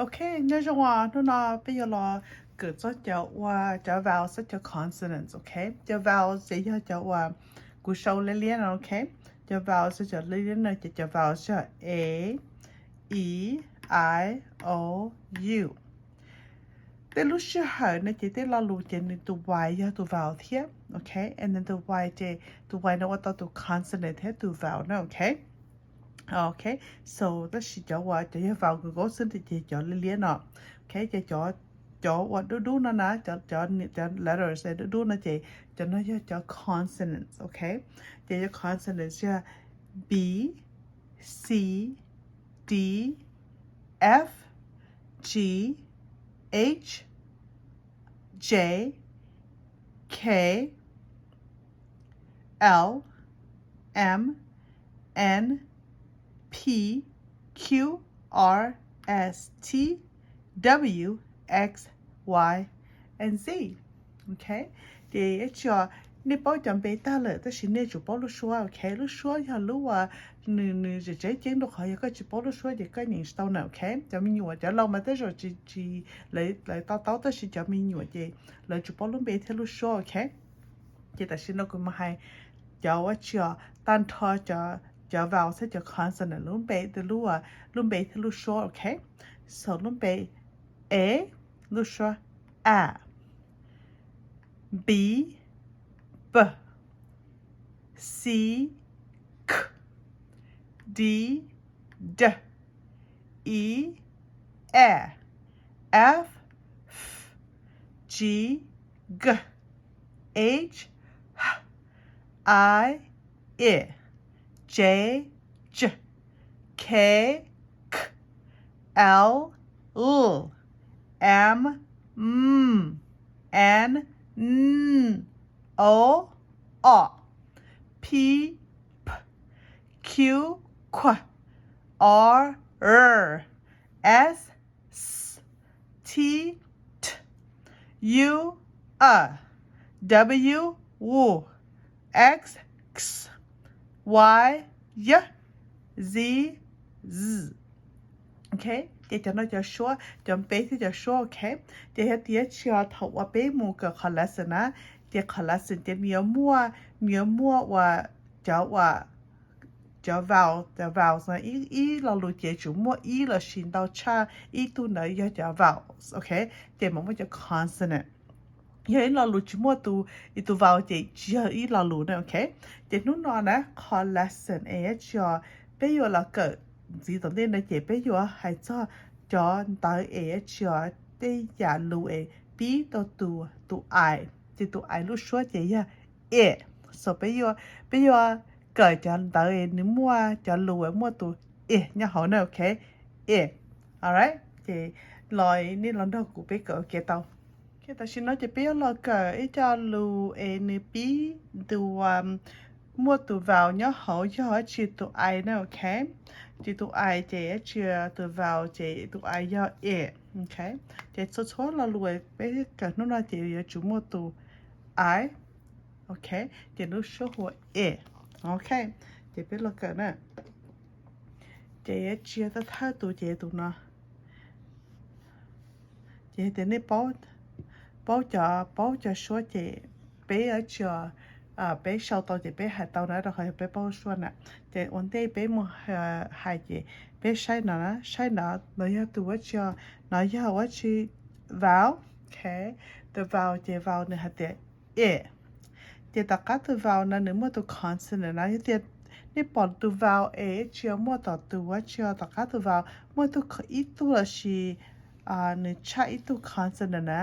Ok, nyob zoo os, hnub no peb yuav los kawm txog cov ua cov vowels thiab cov consonants, ok? Cov vowels ces yog cov uas kuv sau liab liab no, ok? Cov vowels yog cov liab liab no ces cov vowels yog a, e, i, o, u. Tej lub sij hawm no ces tej lo lus ces nws tus y yog tus vowel thiab, ok? And then tus y ces tus y no ua tau tus consonant thiab tus vowel na, ok? Ok, so tab sis cov uas cov yog vowel kawg nkaus xwb ces cov liab liab no, ok? Ces cov, cov uas dub dub no na, cov, cov, cov letters dub dub no ces cov no yog cov consonants, ok? Ces cov consonants yog b, c, d, f, g, h, j, k, l, m, n, p, q, r, s, t, w, x, y, and z. Ok, ces ib tsi os, nej paub cov npe tag lawm tab sis nej tsum paub lub suab, ok? Lub suab yog lub uas nws, nws tseem ceeb rau qhov yog koj tsis paub lub suab ces koj nyeem tsis tau na, ok? Cov me nyuam, cov laus mas tej zaum tsis, tsis, lawv, lawv to taub, tab sis cov me nyuam ces lawv tsum paub lub npe thiab lub suab, ok? Ces tam sim no kuv mam hais cov ua tsi os, tag nrho cov, cov vowel thiab cov consonant lub npe, lub, lub npe thiab lub suab, ok? So lub npe a, lub suab a, b, b, c, k, d, d, e, e, f, f, g, g, h, i, i, j, j, k, k, l, l, m, m, n, n, o, o, p, p, q, qu, r, r, s, s, t, t, u, u, w, w, x, x, y, y, z, z. Ok, ces cov no cov suab, cov npe thiab cov suab, ok. Ces yog tias tsis yog thaum uas peb mus kawm qhov lesson na, ces qhov lesson ces nws yuav muaj, nws yuav muaj uas cov uas cov vowel, cov vowels no ib, ib lo lus ces tsum muaj ib los sis ntau tshaj ib tug ntawd yog cov vowels, ok. Ces mam muaj cov consonant. Yog ib lo lus tsis muaj tus, tus vowel ces tsis yog ib lo lus na, ok. Ces hnub no na qhov lesson es tsis yog peb yuav los kawm ntxiv tom ntej no ces peb yuav hais txog cov ntawv es tsis yog tej yam lus es pib tau tus, tus i, ces tus i lub suab ces yog i. So peb yuav, peb yuav kawm cov ntawv es nws muaj cov lus es muaj tus i nyob hauv na, ok. I. Alright, ces los nej los nrog kuv peb kawm ua ke tau. Ok, tam sim no ces peb yuav los kawm ib co lus es nws pib tus, muaj tus vowel nyob hauv yog dab tsi, tus i na, ok. Ces tus i ces dab tsi, tus vowel ces tus i yog i, ok. Ces txhua txhua lo lus peb kawm hnub no ces yuav tsum muaj tus i, ok. Ces lub suab hu ua i, ok. Ces peb los kawm na. Ces yuav tsis yog thawj tus ces tus no. Ces tias nej paub, paub cov, paub cov suab ces peb yuav tsis, peb sau tau ces peb hais tau na, rau qhov yog peb paub suab na. Ces ua ntej peb mus hais ces peb saib no na, saib no, no yog tus dab tsi, no yog dab tsi, vowel, ok. Tus vowel ces vowel nws hais tias i. Ces tom qab tus vowel no nws muaj tus consonant na, yog tias nej pom tus vowel es tsis muaj tom tus dab tsi, tom qab tus vowel muaj ib tug, ib tug los sis nws tshaj ib tug consonant na,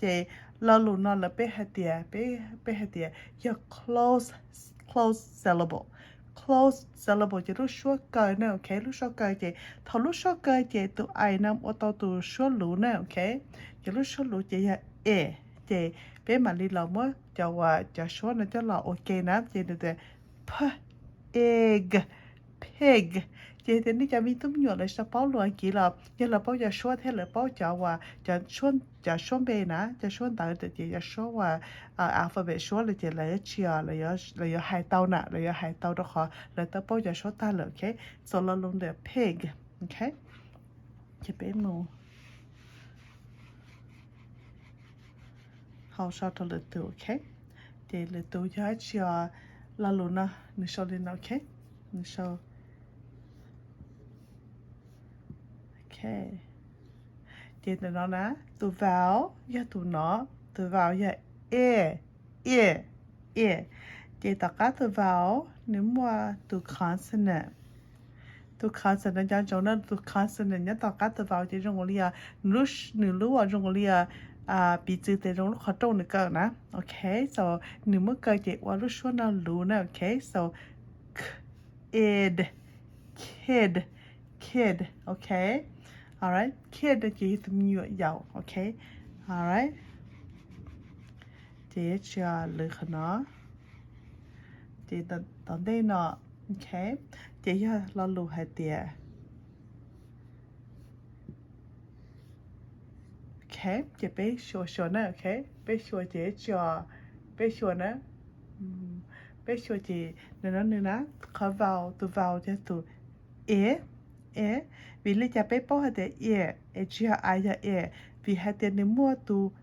ces lo lus no lawv peb hais tias, peb, peb hais tias yog close, close syllable. Close syllable ces lub suab kaw na, ok, lub suab kaw ces thaum lub suab kaw ces tus i no ua tau tus suab luv na, ok. Ces lub suab luv ces yog i, ces peb mam li los muab cov uas cov suab no coj los ua ke na, ces nws tias p, ig, pig. Ces tias nej cov me tub me nyuam lawv tsis tau paub lus Askiv los yog lawv paub cov suab thiab lawv paub cov uas cov suab npe na, cov suab ntawv ces cov suab uas alphabet suab lawm ces lawv tsis, lawv yuav hais tau na, lawv yuav hais tau rau qhov lawv tau paub cov suab tag lawm, ok. So lo lus ntawm pig, ok. Ces peb mus Sau so rau lwm tus, ok. Ces lwm tus yog dab tsi os, lo lus no nws sau li no, ok. Nws sau, ok. Ces ntawm no na, tus vowel yog tus no, tus vowel yog e, e, e. Ces tom qab tus vowel nws muaj tus consonant. Tus consonant no nco ntsoov na, tus consonant nyob tom qab tus vowel ces zoo li, nws lub uas zoo li piv txwv tias zoo lub qhov rooj nws kaw na, ok. So nws muab kaw ces ua lub suab no luv na, ok. So k, id, kid, kid, ok. Alright, kid ces yog tus me nyuam yaus, ok. Alright. Ces tsis lwv qhov no. Ces tom ntej no, ok, ces yog lo lus hais tias, ok, ces peb xyuas xyuas na, ok. Peb xyuas ces tsis, peb xyuas na, peb xyuas ces nws no nws na, qhov vowel, tus vowel yog tus e, e. Vim li cas peb paub hais tias e, es tsis yog i, yog e? Vim hais tias nws muaj tus,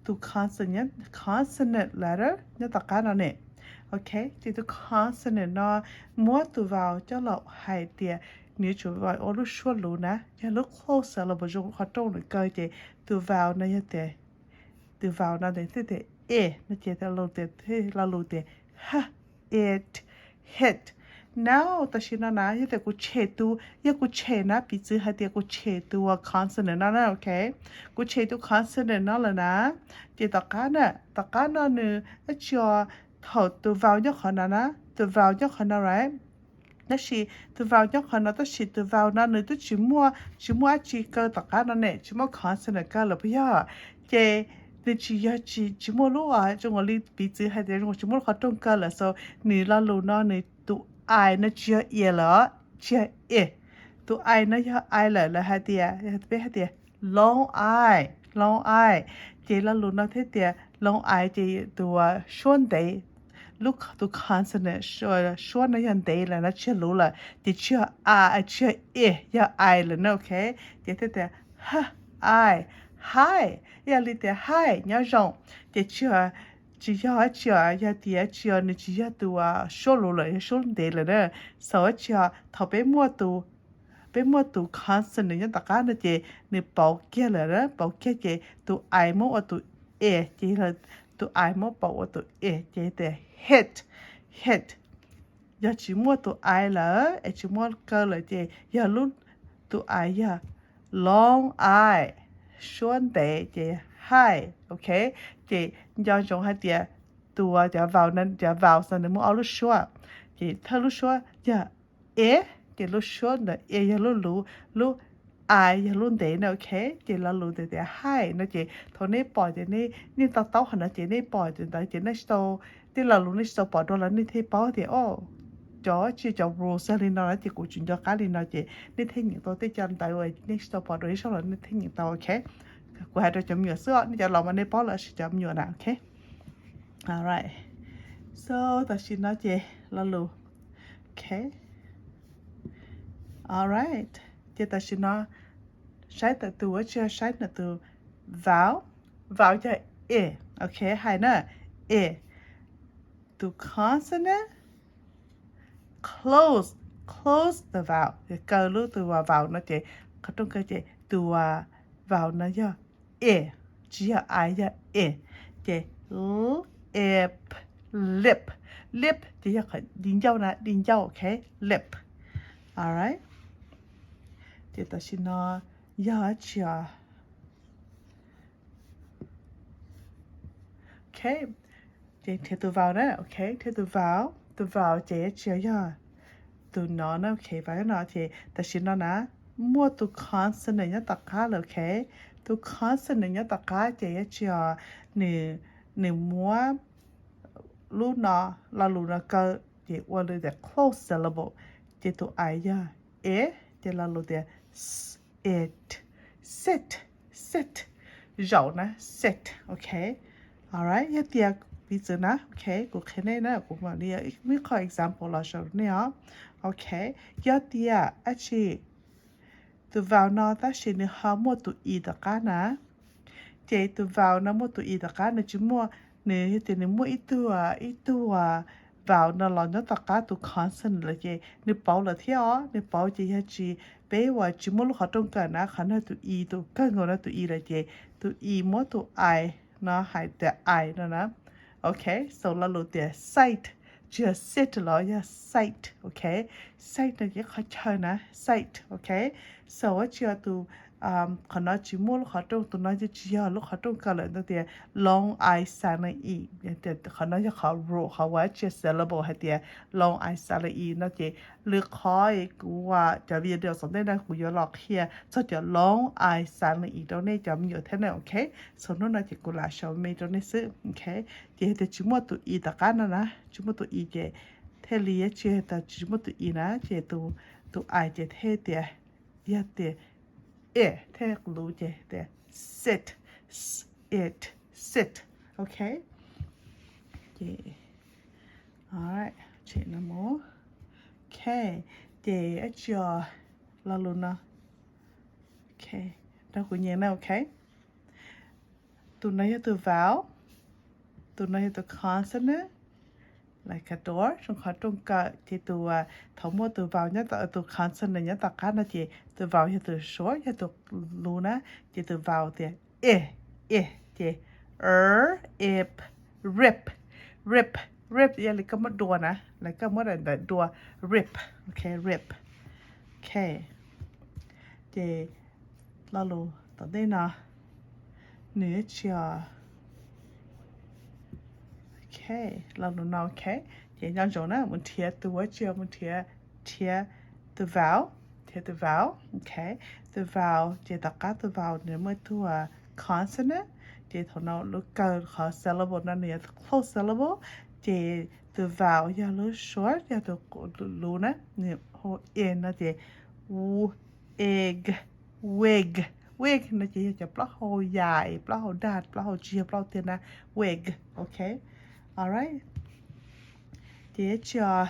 tus consonant, consonant letter nyob tom qab no ne. Ok, ces tus consonant no muab tus vowel coj los hais tias nws yuav tsum ua lub suab luv na, yog lub closed syllable zoo qhov rooj nws kaw ces tus vowel no yog tias, tus vowel no nws thiaj tias e, no ces lo lus tias, lo lus tias h, it, hit. Now tam sim no na yog tias kuv tshem tus, yog kuv tshem na, piv txwv hais tias kuv tshem tus consonant no na, ok. Kuv tshem tus consonant no lawm na, ces tom qab na, tom qab no nws dab tsi os, thaum tus vowel nyob qhov no na, tus vowel nyob qhov no, right? Tab sis tus vowel nyob qhov no, tab sis tus vowel no nws twb tsis muaj, tsis muaj dab tsi kaw tom qab no ne, tsis muaj consonant kaw lawm puas yog? Ces nws tsis yog, tsis, tsis muaj lub, zoo li piv txwv hais tias zoo tsis muaj lub qhov rooj kaw lawm, so nws lo lus no nws tus i no tsis yog e lawm, tsis yog e. Tus i no yog i lawm, lawv hais tias, peb hais tias long i, long i. Ces lo lus no thiaj tias long i ces tus suab ntev, lub, tus consonant, suab no yog ntev lawm na, tsis yog luv lawm, ces tsis yog a, tsis yog e, yog i lawm na, ok. Ces thiaj tias h, i, hi, ib yam li tias hi, nyob zoo. Ces tsis, tsis yog dab tsi os, yog tias tsis yog, nws tsis yog tus suab luv lawm, yog suab ntev lawm na. So dab tsi os, thaum peb muaj tus, peb muaj tus consonant nyob tom qab no ces nws pauv kiag lawm na, pauv kiag ces tus i muab ua tus e, ces tus i muab pauv ua tus e ces tias hit, hit. Yog tsis muaj tus i lawm es tsis muaj kaw lawm ces yog lub, tus i yog long i, suab ntev ces hi, ok. Ces nco ntsoov hais tias tus, cov vowel, cov vowel no nws muaj ob lub suab, ces thawj lub suab yog e, ces lub suab ntawm e yog lub luv, lub i yog lub ntev na, ok. Ces lo lus tias, tias hi no ces thaum nej pom ces nej, nej to taub qhov no ces nej pom ces ntawd ces nej tsis tau, tej lo lus nej tsis tau pom dua los nej thiaj paub tias o, cov tsis, cov rules yog li no na, ces kuv tsis nco qab li no ces nej thiaj nyeem tau tej cov ntawv uas nej tsis tau pom dua ib zaug los nej thiaj nyeem tau, ok. Kuv hais rau cov me nyuam xwb os, nej cov laus mas nej paub lawm, tab sis cov me nyuam na, ok. Alright, so tam sim no ces lo lus, ok. Alright, ces tam sim no saib ntawm tus, ua tsis saib ntawm tus vowel, vowel yog e, ok, hais na, e, tus consonant, close, close the vowel, kaw lub tus vowel no ces qhov rooj kaw ces tus vowel no yog e, tsis yog i, yog e. Ces lip, lip, lip ces yog qhov di ncauj na, di ncauj, ok, lip. Alright, ces tam sim no yog dab tsi os? Ok, ces nrhiav tus vowel na, ok, nrhiav tus vowel, tus vowel ces dab tsi os, yog tus no na, ok, vowel no ces tam sim no na muaj tus consonant nyob tom qab lawm, ok. Tus consonant nyob tom qab ces dab tsi os, nws, nws muab lub no, lo lus no kaw ces ua li tias close syllable, ces tus i yog e, ces lo lus tias it, sit, sit, zaum na, sit, ok. Alright, yog tias piv txwv na, ok, kuv qhia nej na, kuv mam li muab ib qho example los sau rau nej os. Ok, yog tias dab tsi, tus vowel no tab sis nws ho muaj tus i tom qab na, Ces tus vowel no muaj tus i tom qab, nws tsis muaj, nws yog tias nws muaj ib tug, ib tug vowel no los nyob tom qab tus consonant lawm ces nws pauv lawm thiab os. Nws pauv ces yog tsis, peb uas tsis muaj lub qhov rooj kawm na, qhov no tus i, tus kawg nkaus no tus i lawm ces tus i muab tus i no hais tias i no na. Ok, so lo lus tias sight, tsis yog sit los yog sight, ok. Sight no ces qhov chaw na, sight, ok. So ua tsis yog tus, qhov no tsis muaj lub qhov rooj, tus no tsis yog lub qhov rooj kawm lawm no tias long i silent e. Qhov no yog qhov rule, qhov uas tsis syllable hais tias long i silent e no ces lwm qhov kuv cov video tom ntej no kuv yuav los qhia txog cov long i silent e rau nej cov me nyuam thiab na, ok. So hnub no ces kuv lam show me rau nej xwb, ok. Ces yog tias tsis muaj tus i tom qab no na, tsis muaj tus i ces thiaj li, tsis yog tias tsis muaj tus i na ces tus i ces thiaj tias, yog tias i thiaj luv ces tias sit, sit, sit, ok. Ces, alright, check no mus. Ok, ces ib tsi os, lo lus no. Ok, nrog kuv nyeem na, ok. Tus no yog tus vowel, tus no yog tus consonant, like a door, zoo qhov rooj kawm, ces tus, thaum muaj tus vowel nyob tom, tus consonant nyob tom qab no ces tus vowel yog tus short, yog tus luv na, ces tus vowel tias i, i, ces r, ip, rip, rip, rip yog li koj muab dua na, li koj muab daim ntawv dua, rip, ok, rip. Ok, ces lo lus tom ntej no nws tsis, ok, lo lus no, ok. Ces nco ntsoov na, mus nrhiav tus, ua tsis mus nrhiav, nrhiav tus vowel, nrhiav tus vowel, ok. Tus vowel ces tom qab tus vowel nws muaj tus consonant, ces thaum no lub kaw qhov syllable no nws yog close syllable, ces tus vowel yog lub short, yog tus luv na, nws hu i no ces u, eg, wig, wig no ces yog cov plaub hau yam, plaub hau dag, plaub hau tsis yog plaub hau tiag na, wig, ok. Alright. Ces ib tsi os,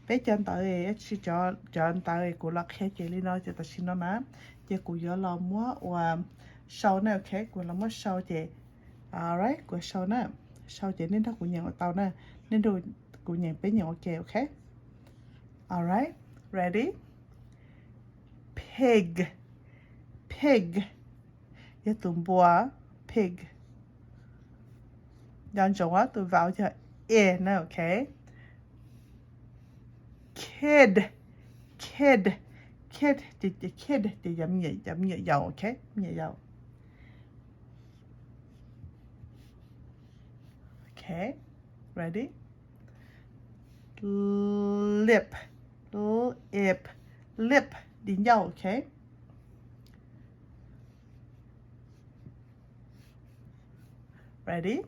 peb cov ntawv, ib tsi cov ntawv kuv los qhia ces li no ces tam sim no na, ces kuv yuav los muab ua sau na, ok, kuv los muab sau ces, alright, kuv sau na, sau ces nej nrog kuv nyeem ua tau na, nej nrog kuv nyeem, peb nyeem ua ke, ok. Alright, ready? Pig, pig, yog tus npua, pig. Nco ntsoov tus vowel yog i na, ok. Kid, kid, kid, ces kid ces yog me nyuam yaus, ok, me nyuam yaus. Ok, ready? Lip, lip, lip, di ncauj, ok. Ready?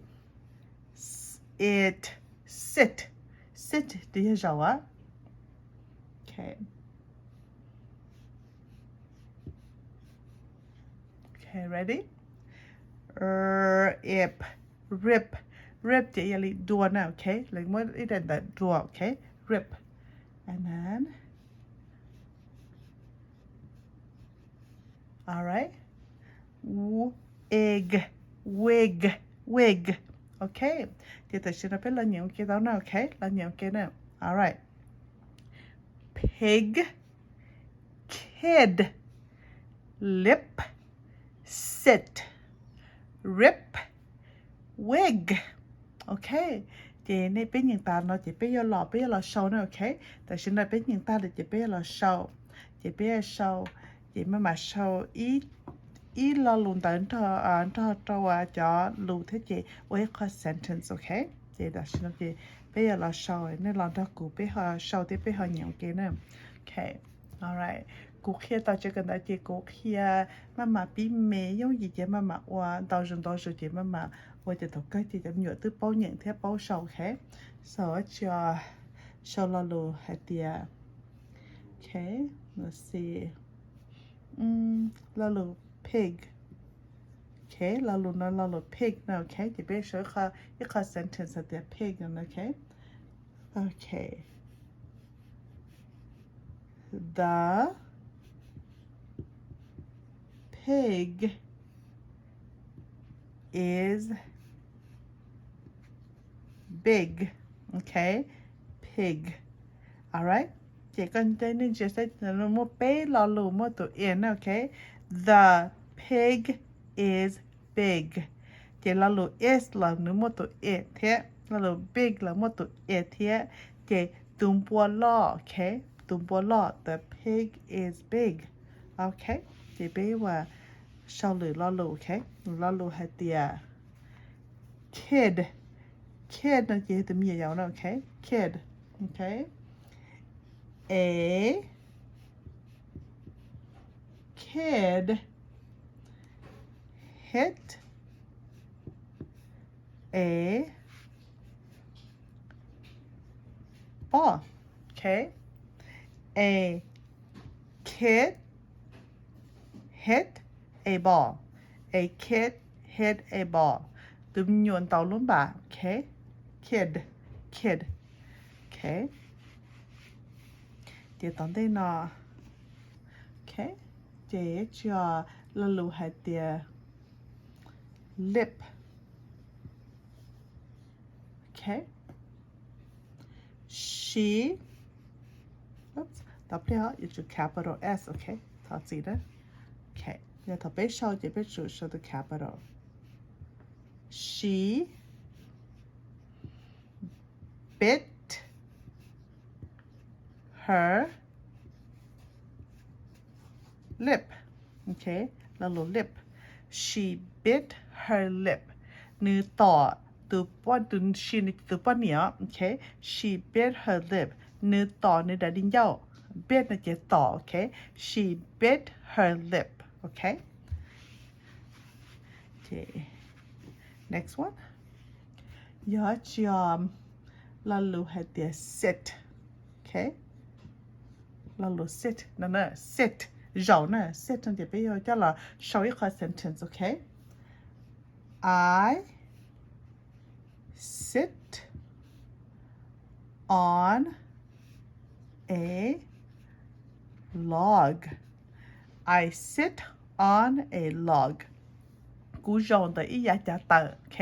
It, sit, sit ces yog zaum a. Ok. Ok, ready? Rip, rip, rip ces yog li dua na, ok. Lawv muab ib daim ntawv dua, ok. Rip. And then, alright. Eg, wig, wig. Ok. Ces tam sim no peb los nyeem ua ke tau na, ok. Los nyeem ua ke na. Alright. Pig, kid, lip, sit, rip, wig. Ok, ces nej peb nyeem tas no ces peb yuav los, peb yuav los sau na, ok. Tam sim no peb nyeem tag lawm ces peb yuav los sau. Ces peb yuav sau, ces maj mam sau ib lo lus ntawd nrog, nrog rau cov lus thiab ces ua ib qho sentence, ok. Ces tam sim no ces peb yuav los sau, nej los nrog kuv peb ho sau thiab peb ho nyeem ua ke na. Ok, alright. Kuv qhia tau tsev kawm ntawv ces kuv qhia maj mam pib me, yooj yim ces maj mam ua ntau zaus ntau zaus ces maj mam ua ces thaum kawg ces cov me nyuam twb paub nyeem thiab paub sau, ok. So, sau lo lus hais tias, ok, let's see. Lo lus pig. Ok, lo lus no lo lus pig no, ok, ces peb sau ib qho sentence hais tias pig no, ok. Ok. The pig is big. Ok, pig. Alright, ces koj nej ntsia saib, muaj peb lo lus muaj tus is na. Ok, the pig is big. Ces lo lus is los nws muaj tus is thiab, lo lus big los muaj tus is thiab. Ces tus npua loj. Ok, tus npua loj, the pig is big. Ok, ces peb ua sau lwm lo lus. Ok, lo lus hais tias kid. Kid no ces tus me nyuam yaus no. Ok, kid. Ok, a kid hit a ball. Ok, a kid hit a ball. A kid hit a ball. Tus me nyuam ntaus lub npam. Ok, kid, kid. Ok, ces tom ntej no. Ok, ces tsis lo lus hais tias lip. Ok, she, tau pliag yuav tsum capital S. Ok, thov txim na. Ok, yog thaum peb sau ces peb tsum sau tus capital. She bit her lip. Ok, lo lus lip. She bit her lip. Nws tom tus, tus she no tus poj niam. Ok, she bit her lip. Nws tom nws daim di ncauj. Bit no ces tom. Ok, she bit her lip. Ok, next one. Yog tsis lo lus hais tias sit. Ok, lo lus sit no, sit, zaum na. Sit no ces peb yuav coj los sau ib qho sentence. Ok, I sit on a log. I sit on a log. Kuv zaum ntawm ib yav cav tawm. Ok,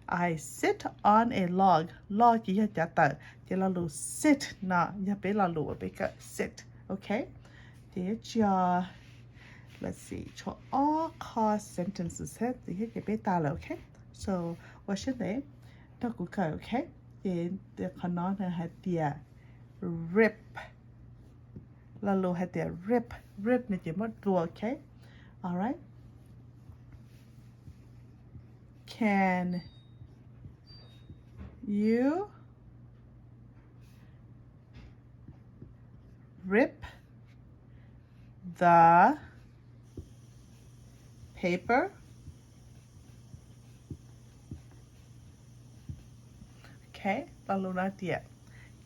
I sit on a log. Log ces yog cav tawm, ces lo lus sit no yog peb lo lus uas peb kawm sit. Ok, ces yuav tsis, let's see, tshuav ob qho sentences thiab ces peb tas lawm. Ok, so ua siab ntev nrog kuv kawm. Ok, ces qhov no nws hais tias rip. Lo lus hais tias rip, rip no ces muab dua. Ok, alright, can you rip the paper? Ok, lo lus no tias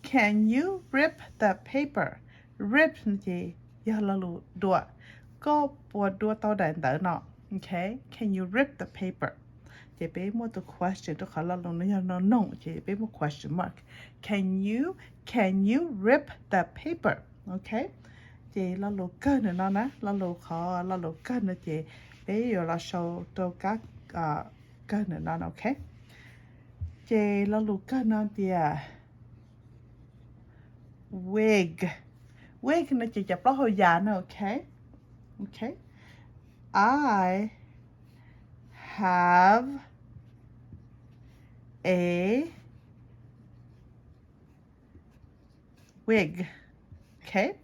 can you rip the paper? Rip no ces yog lo lus dua. Koj puas dua tau daim ntawv no? Ok, can you rip the paper? Ces peb muaj tus question rau qhov lo lus no yog no noog ces peb muaj question mark. Can you, can you rip the paper? Ok, ces lo lus kawg ntawm no na, lo lus qhov lo lus kawg no ces peb yuav los sau rau kab kawg ntawm no. Ok, ces lo lus kawg no tias wig. Wig no ces cov plaub hau yas no. Ok, ok, I have a wig. Ok,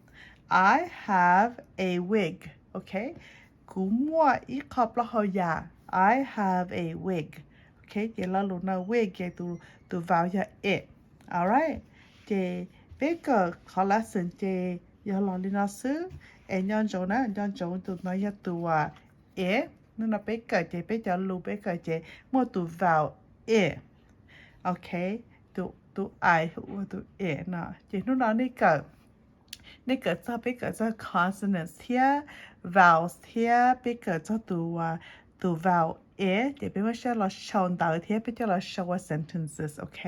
I have a wig. Ok, kuv muaj ib qho plaub hau yas. I have a wig. Ok, ces lo lus no wig ces tus vowel yog i. Alright, ces peb kawm qhov lesson ces yog los li no xwb. Es nco ntsoov na, nco ntsoov tus no yog tus i. Hnub no peb kawm ces peb cov lus peb kawm ces muaj tus vowel i. Ok, tus i hu ua tus i no. Ces hnub no nej kawm, nej kawm txog, peb kawm txog consonants thiab vowels thiab peb kawm txog tus, tus vowel i, ces peb muab coj los sau ntawv thiab peb coj los sau ua sentences. Ok,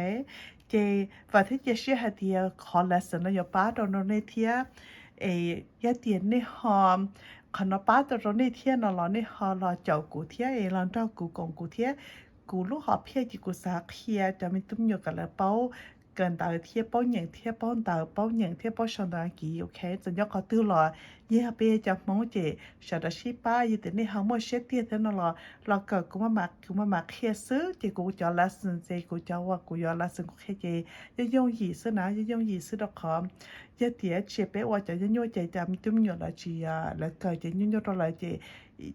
ces vam thiab cia siab hais tias qhov lesson no yuav pab rau nej thiab. Es yog tias nej ho, qhov no pab tau rau nej thiab no los nej ho los caum kuv thiab es los nrog kuv koom kuv thiab. Kuv lub hom phiaj ces kuv xav qhia cov me tub me nyuam kom lawv paub kawm ntawv thiab paub nyeem thiab paub ntawv, paub nyeem thiab paub sau ntawv Askiv, ok? Txawm nyob qhov twg los yog peb yog cov Hmoob ces sawv daws sib pab. Yog tias nej ho muaj siab tiag thiab no los los kawm kuv, kuv maj mam qhia xwb. Ces kuv cov lessons ces kuv cov uas kuv yuav lessons kuv qhia ces yooj yooj yim xwb na, yooj yooj yim xwb rau qhov yog tias tsis peb ua cov nyuaj nyuaj ces cov me tub me nyuam lawv tsis, lawv kawm ces nyuaj nyuaj rau lawv ces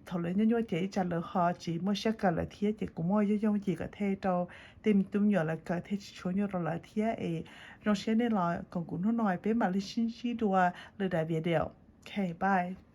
thaum lawv nyuaj nyuaj ces ib tsam lawv ho tsis muaj siab kawm lawm thiab. Ces kuv muaj yooj yooj yim kom thiaj rau tej me tub me nyuam lawv kawm thiaj tsis tshua nyuaj rau lawv thiab. Es zoo siab nej los koom kuv hnub no, peb mam li sib ntsib dua lwm daim video. Ok, bye.